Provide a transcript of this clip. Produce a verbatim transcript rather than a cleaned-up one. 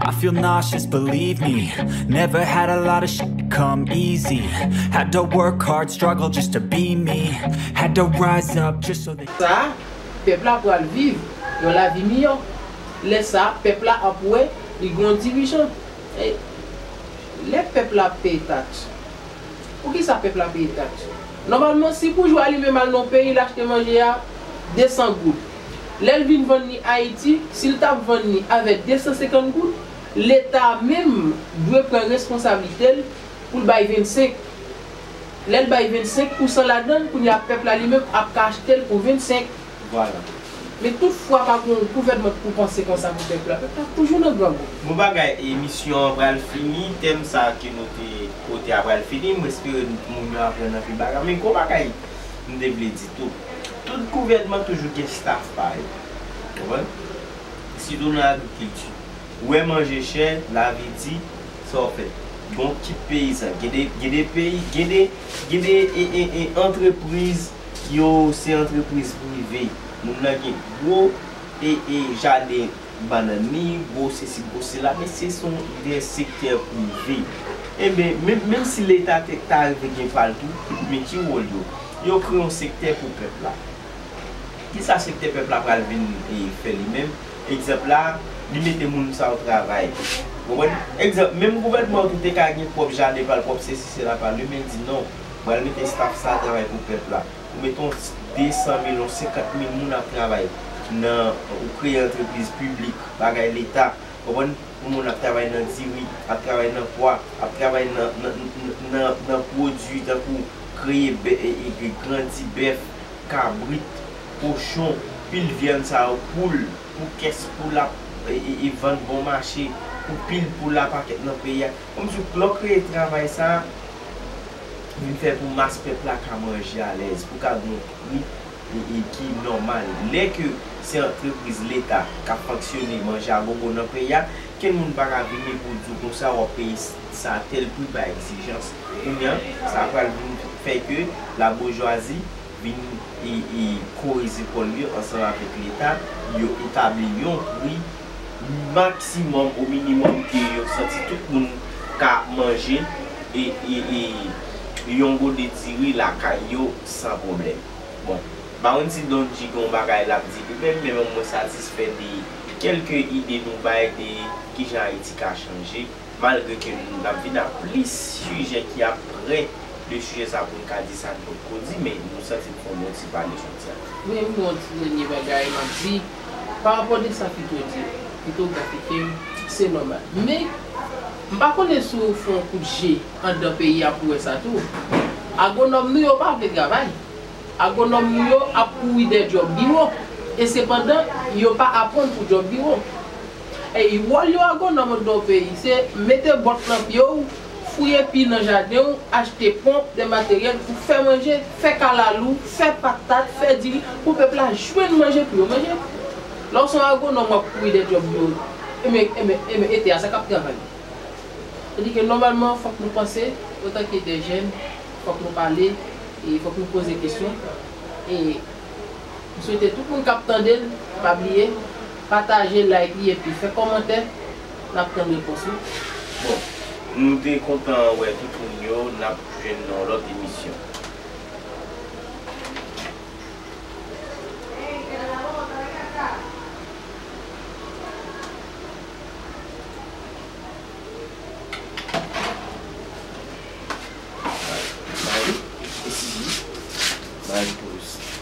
I feel nauseous, believe me. Never had a lot of shit come easy. Had to work hard, struggle just to be me. Had to rise up just so that Sa, pèp la pral viv yon lavi miyò. Lè sa, pèp la ap wè li gen yon dirijan. E, lè pèp la ap peye taks, poukisa pèp la peye taks? Nòmalman, si boujwa li menm al nan yon peyi, l achte manje a de san goud. Lè l vin vann li Ayiti, si l t ap vann li avèk de san senkant goud, Leta menm dwe pran responsablite l pou l bay vennsenk. Lè l bay vennsenk pousan ladan l, kounye a pèp la li menm ap ka achte l pou vennsenk. Vwala. Men tout fwa pa gen yon gouvènman ki pou panse konsa pou pèp la, pèp la ap toujou nan grangou. Bon bagay, emisyon an pral fini, tèm sa ke nou te pote a pral fini, m espere moun yo aprann anpil bagay, men gon bagay m te vle di tou, tout gouvènman toujou gen staff pa yo, konprann? Sitou nan agrikilti. Wè manje chè, lavi di, sa w fè? Gon kit peyizan, gen de, gen de peyi, gen de, gen de e, e, e, antrepriz, yo se antrepriz prive. Moun nan gen gwo e, e, jaden bannann li, gwo sesi, gwo sela, men se son de sektè prive. Enben, menm, menm si Leta te, ta rive gen pa l tou, men ki wòl yo? Yo kreye yon sektè pou pèp la. Kisa sektè pèp la pral vin e, fè li menm? Egzanp la, li mete moun sa yo travay. Ou konprann? Egzanp, menm gouvènman an tou te ka gen pwòp jaden pa l, pwòp sesi, sela pa l, li menm di non, m pral mete staff sa a travay pou pèp la. Ou mete yon de san mil, yon senkant mil moun ap travay nan, ou kreye antrepriz piblik, bagay Leta, konprann? Pou moun ap travay nan diri, ap travay nan pwa, ap travay nan, nan, nan, nan, nan pwodui tankou kreye bè, e, e, e grandi bèf, kabrit, kochon, pil vyann sa yo, poul, pou kès pou l ap e, e, e vann bon mache, pou pil pou l la pakèt nan peyi a. Kòmsi lè w kreye travay sa a, vin fè pou mas pèp la ka manje alèz, pou ka gen yon pri e, e ki nòmal. Lè ke se antrepriz Leta k ap fonksyone manje a gogo nan peyi a, kenn moun pa ka vini pou di w konsa w ap peye sa tèl pri pa egzijans. Kounye a, sa pral vin fè ke laboujwazi vin e, e kore zepòl yo ansanm avèk Leta, yo etabli yon pri maksimòm o minimòm ke yo santi tout moun ka manje e, e, e yon gode diri lakay yo san pwoblèm. Bon, m pa konn si Don G gen yon bagay l ap di li menm, men mwen satisfè de kèlke ide nou bay de kijan Ayiti ka chanje. Malgre ke n ap vin a plis sijè ki ap prè de sijè sa pou n ka di sa n potko di, men nou santi n fè yon bon ti pale jodi a. Wi, m gen yon ti dènye bagay m ap di, pa rapò de sa Fito di, Fito grafike m, se nòmal. Men, m pa konnen si w fè yon kout je anndan peyi a pou w wè sa tou. Agwonòm nou yo pa vle travay. Agwonòm nou yo ap kouri dèyè djòb biwo, e sepandan, yo pa aprann pou djòb biwo. E wòl yon agwonòm anndan yon peyi, se mete bòt nan pye w, fouye pi nan jaden w, achte ponp, de materyèl pou fè manje, fè kalalou, fè patat, fè diri, pou pèp la jwenn manje pou yo manje. Lè w se yon agwonòm w ap kouri dèyè djòb biwo, enben, enben, enben, ete a sa k ap travay. Sa di ke nòmalman, fòk nou panse, otanke de jèn, fòk nou pale, e fòk nou poze kesyon. E m swete tout moun k ap tande l, pa bliye, pataje, like li, epi fè kòmantè, n ap tann repons ou. Bon, nou te kontan wè tout moun yo, n ap jwenn nan yon lòt emisyon. Mari, esiji, mari polis.